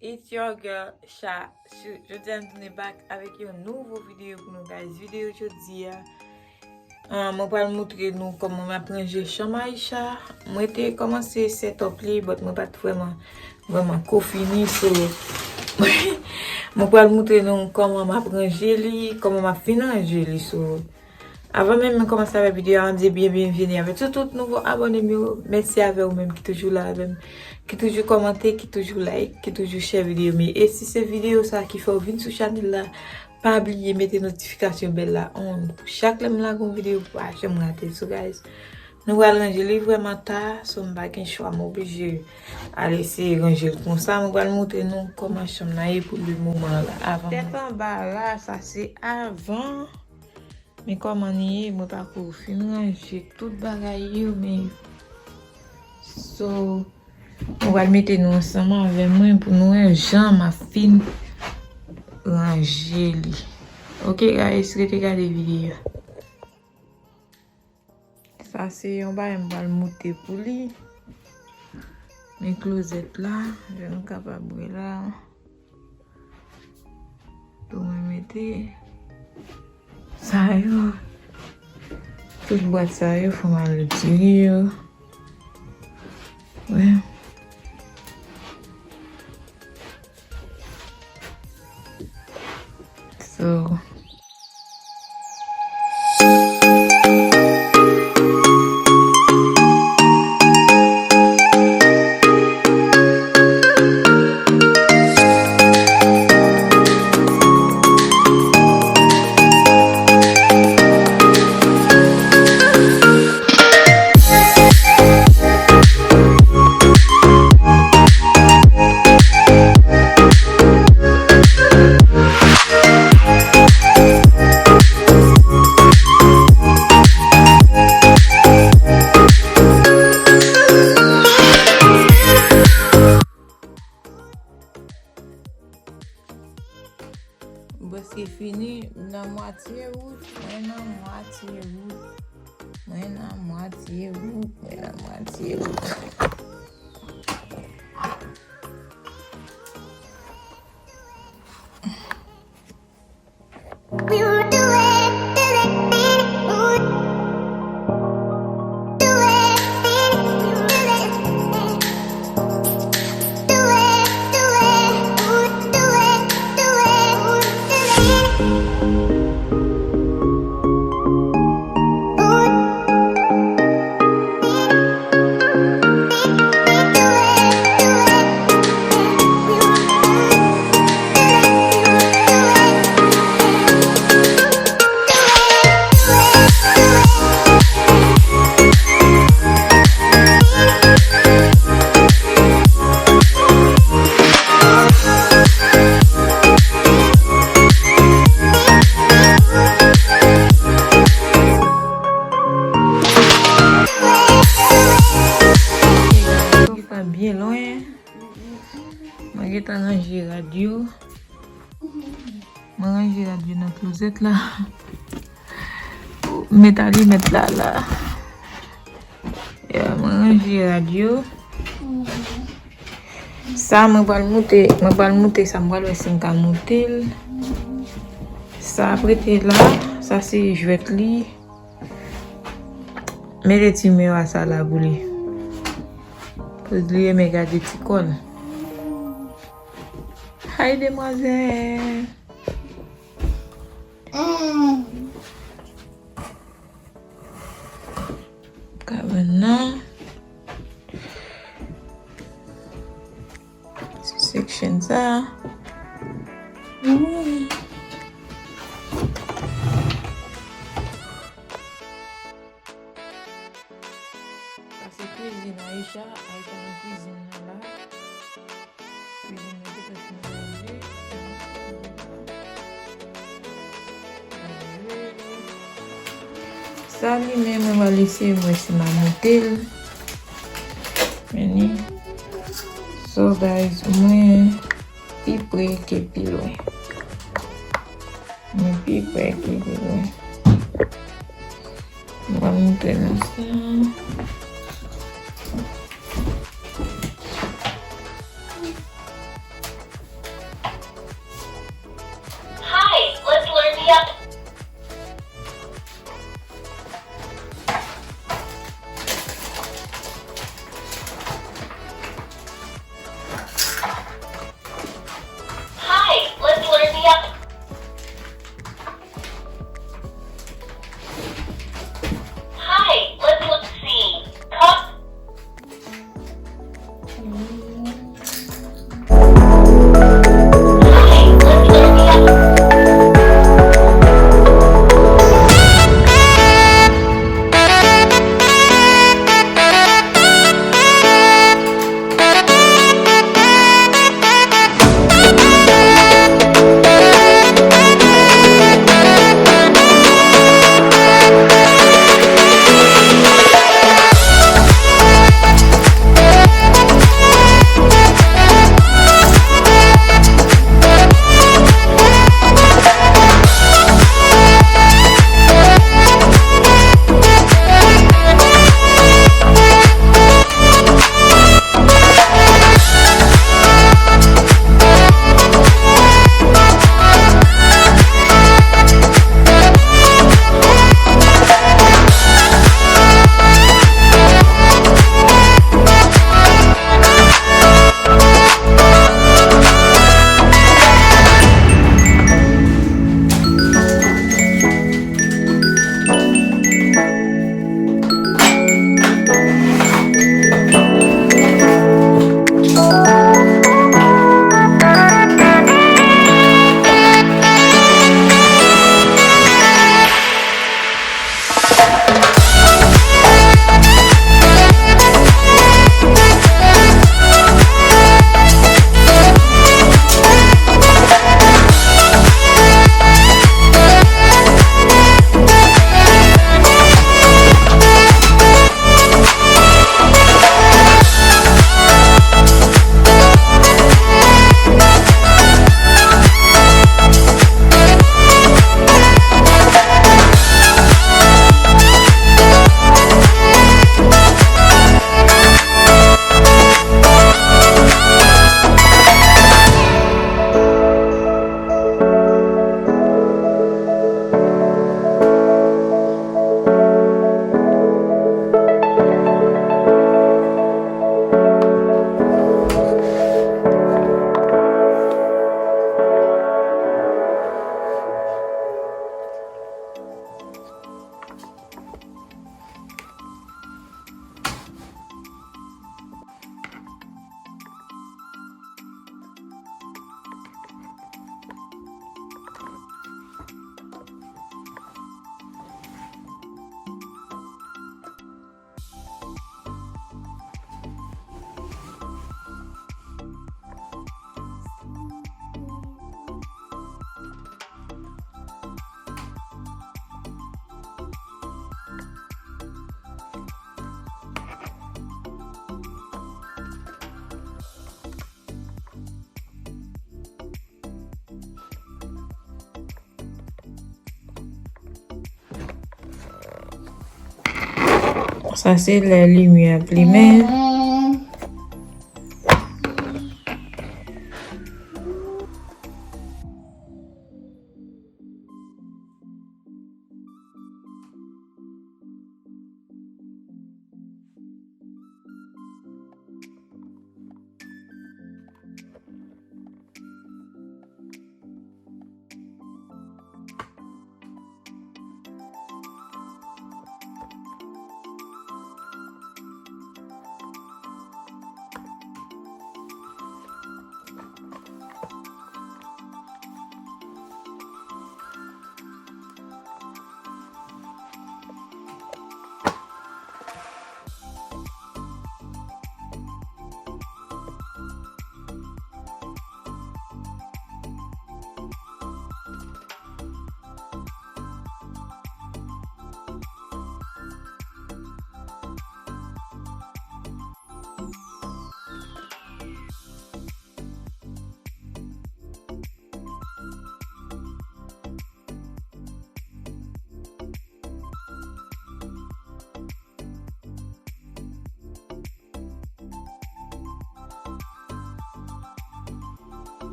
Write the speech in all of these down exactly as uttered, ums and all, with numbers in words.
It's your girl Sha. Jodi a m tounen back avèk yon nouvo videyo pou nou, guys. Videyo jodi a, ah, mwen pral moutre nou kòman m ap ranje chanm Aisha. Mwen te kòmanse set up li, but mwen pa t vrèman, vrèman ko fini, so mwen pral moutre nou kòman m ap ranje li, kòman m ap fin ranje li, so avan menm mwen kòmanse avèk videyo a, m di byen byenveni avèk tout, tout nouvo abòne m yo. Mèsi avè ou menm ki toujou la avè m, ki toujou kòmante, ki toujou like, ki toujou share videyo m yo. E si se videyo sa ki fè w vin sou chanèl la, pa bliye mete notifikasyon bèl la on pou chak lè m lage yon videyo pou pa janm rate l. So guys, nou pral ranje li vrèman ta, so m pa gen chwa, m oblije al eseye ranje l konsa. Mwen pral moutre nou kòman chanm nan ye pou le moman la, avan. Tèt anba la, sa se avan. Men kòman li ye, mwen pako fin ranje tout bagay yo, men so, mwen pral mete nou ansanm avè mwen pou nou wè jan m ap fin ranje li. Ok, guys, rete gade videyo a. Sa se yon bagay m pral moute pou li. Men klozèt la, jan nou kapab wè la. Tou mwen mete sa yo. Tout bwat sa yo, fò m al retire yo. Wè. So, M prèske fini, m nan mwatye wout, mwen nan mwatye wout, mwen nan mwatye wout, mwen nan mwatye wout. Sa byen lwen. Mwen gentan ranje rad yo. Mwen ranje rad yo nan klozèt la. Met alimèt la la. Ya, mwen ranje rad yo. Sa mwen pral moute, mwen pral moute sa, mwen pral wè si m ka moute l. Sa ap rete la, sa se jwèt li. Mete ti miwa sa la pou li. Koz li renmen gade ti kò l. Hay demwazèl. Kabann nan. Ti section sa. Sa se kwizin Aisha. Aisha nan kwizin nan la. Kwizin nan te fè fin ranje. Sa li menm, mwen va eseye wè si m a moute l. Men ni. So guys, mwen pi pre ke pi lwen. Mwen pi pre ke pi lwen. Mwen va moute nou sa. Sa se lè limyè ap limen.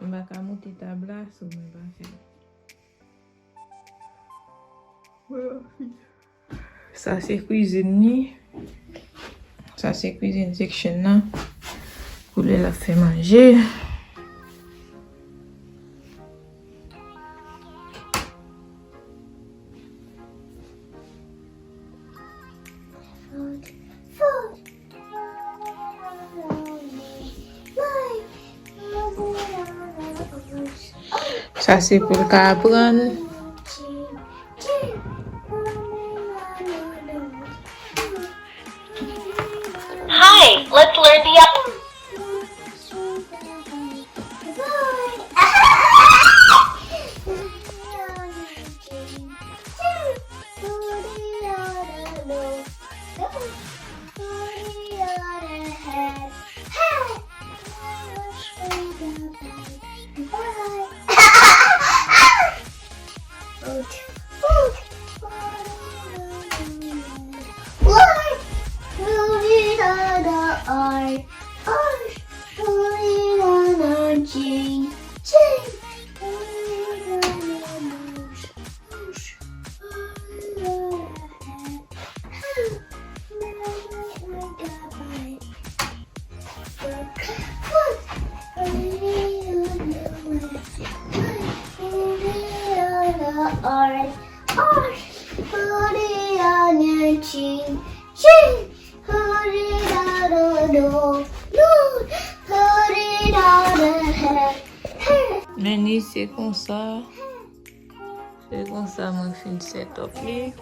M pa ka moute tab la sou mwen pa fè. Sa se kwizin li. Sa se kwizin section nan. Pou lè l ap fè manje. Sa se pou l ka aprann. Hi, let's learn the Men ni se konsa. Se konsa mwen fin set up li.